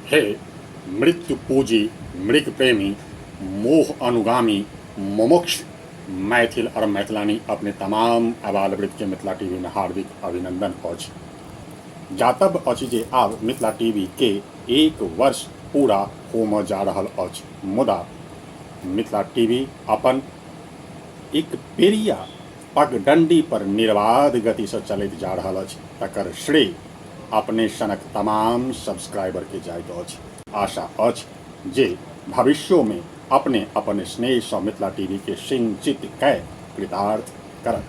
हे मृत्युपूजी मृगप्रेमी मोह अनुगामी मुमुक्ष मैथिल और मैथिलानी अपने तमाम आबाल वृद्ध के मिथिला टीवी में हार्दिक अभिनंदन अछि। ज्ञातव्य अछि जे आब मिथिला टीवी के एक वर्ष पूरा होमय जा रहल अछि, मुदा मिथिला टीवी अपन एक पेरिया पगडंडी पर निर्बाध गति से चलैत जा रहल अछि, तकर श्रेय अपने सनक तमाम सब्सक्राइबर के जाइत अछि। आशा अछि जे भविष्यो में अपने अपन स्नेह सँ मिथिला टीवी के सिंचित कय कृतार्थ करब।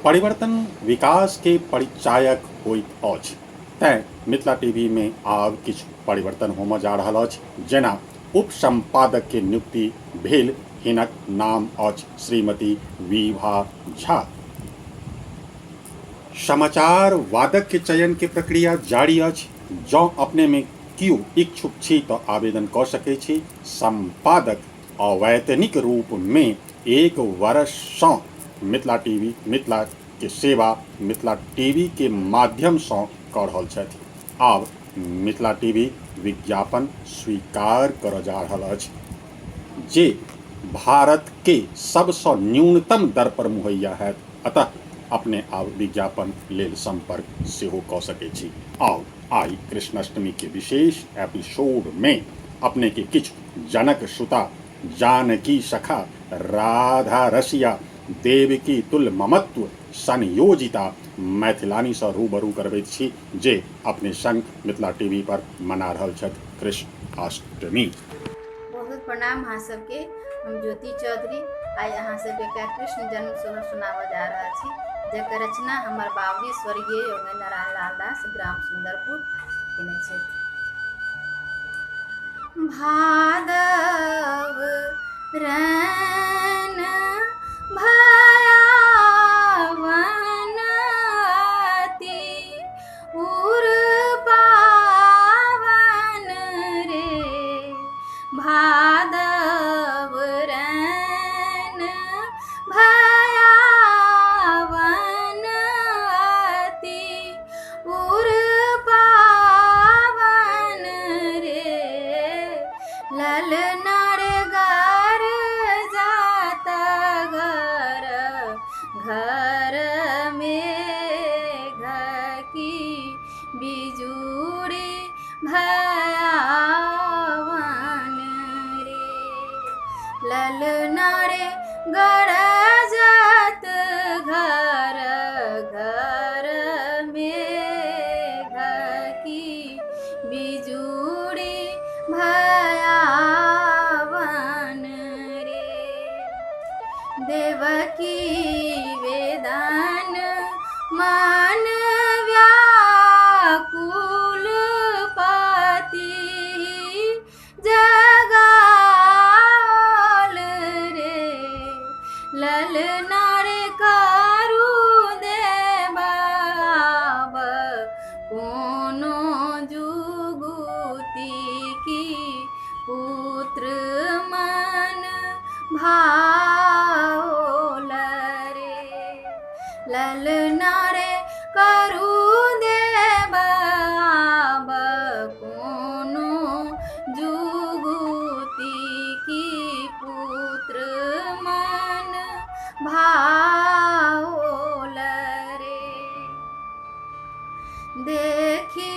परिवर्तन विकास के परिचायक होइत अछि, तैं मिथिला टीवी में आब किछु परिवर्तन होमय जा रहल अछि। जेना उप संपादक के नियुक्ति भेल, हिनक नाम अछि श्रीमती विभा झा। समाचार वादक के चयन के प्रक्रिया जारी अछि। जँ अपने में कियो इच्छुक छी त आवेदन क सकै छी। संपादक अवैतनिक रूप में एक वर्ष सँ मिथिला टीवी मिथिला के सेवा मिथिला टीवी के माध्यम सँ क रहल छथि। आब मिथिला टीवी विज्ञापन स्वीकार करय जा रहल अछि जे भारत के सबसँ न्यूनतम दर पर मुहैया हैत। अतः अपने आब विज्ञापन लेल संपर्क सेहो क सकै छी। आउ आइ कृष्णाष्टमी के विशेष एपिसोड में अपने के किछु जनक सुता, जानकी सखा, राधा रसिया, देवकी तुल ममत्व संयोजिता मैथिलानी सँ रूबरू करबैत छी जे अपने संग मिथिला टीवी पर मना रहल छथि कृष्णाष्टमी। बहुत बहुत प्रणाम अहाँ सबके। हम ज्योति चौधरी आइ अहाँ सबके एकटा कृष्ण जन्म सोहर सुनाबऽ जा रहल छी, जकर रचना हमर बाबूजी स्वर्गीय योगेन्द्र नारायण लाल दास ग्राम सुंदरपुर केने छथि। भादव रैन भयावन अति उर पावन रे, भादव रैन भयावन अति उर पावन रे, ललना रे गार जात घर घर मेघ की बिजुरी भयावन रे, ललना रे गरजत घर घर मेघ की बिजुरी भयावन रे, देवकी वेदन मन व्याकुल पति जगाल रे, ललना रे करू देबाब कोनो जुगुती की पुत्र मन भाओल रे, ललना रे करू देबाब कोनो जुगुती की पुत्र मन भाओल रे, देखी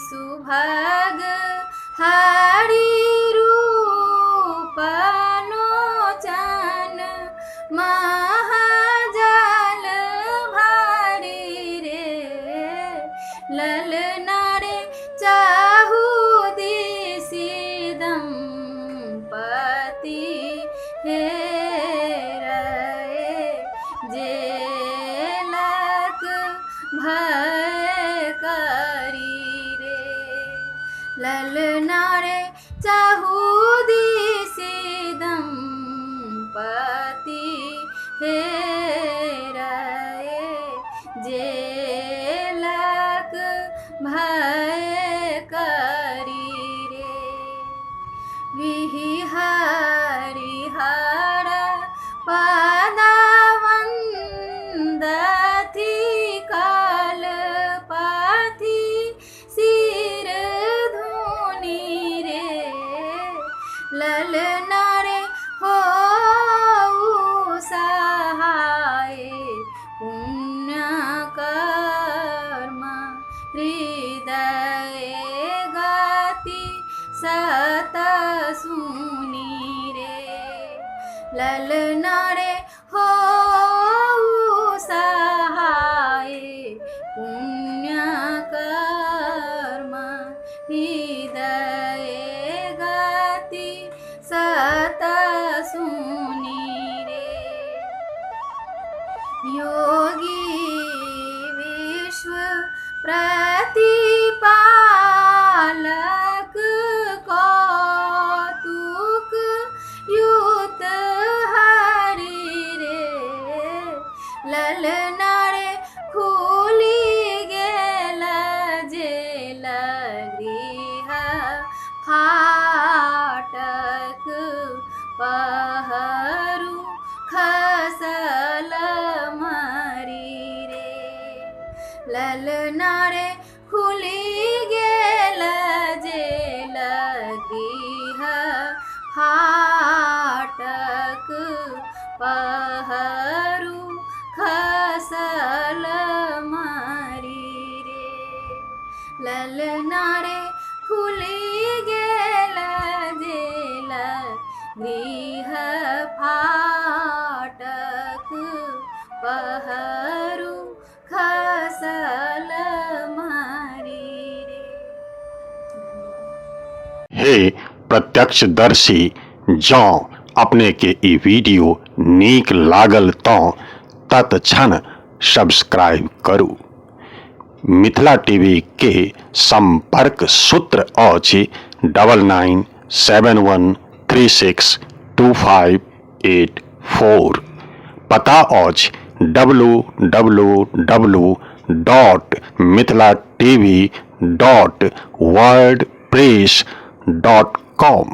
सुभग हरि रूप लोचन महाजल भारी रे, ललना रे चाहू दिसि दंपति हे रे, जेलक भय करी रे, ललना रे चाहू दिसि दंपति हे रे, जेलक भय करी रे, विहरि हर पदवन्दथि कलपथि सिर धुनथि ललना रे हो सहाय पुण्य कर्म हृदय गति सत सुनी रे। योगी विश्व प्रतिपालक कौतुक युत हरि रे। ललना रे खुली गेल जेल गृह फाटक पहरू खसल मरी रे। ललना रे खुली गेल जेल गृह फाटक पहरू खसल मरी रे। ललना रे खुली गेल जेल गृह फाटक पहरू खसल मारी रे। हे प्रत्यक्षदर्शी, जँ अपने के ई वीडियो नीक लागल तँ तत्क्षण सब्सक्राइब करू। मिथिला टीवी के संपर्क सूत्र अछि 9971362584। पता अछि www.mithilatv.wordpress.com।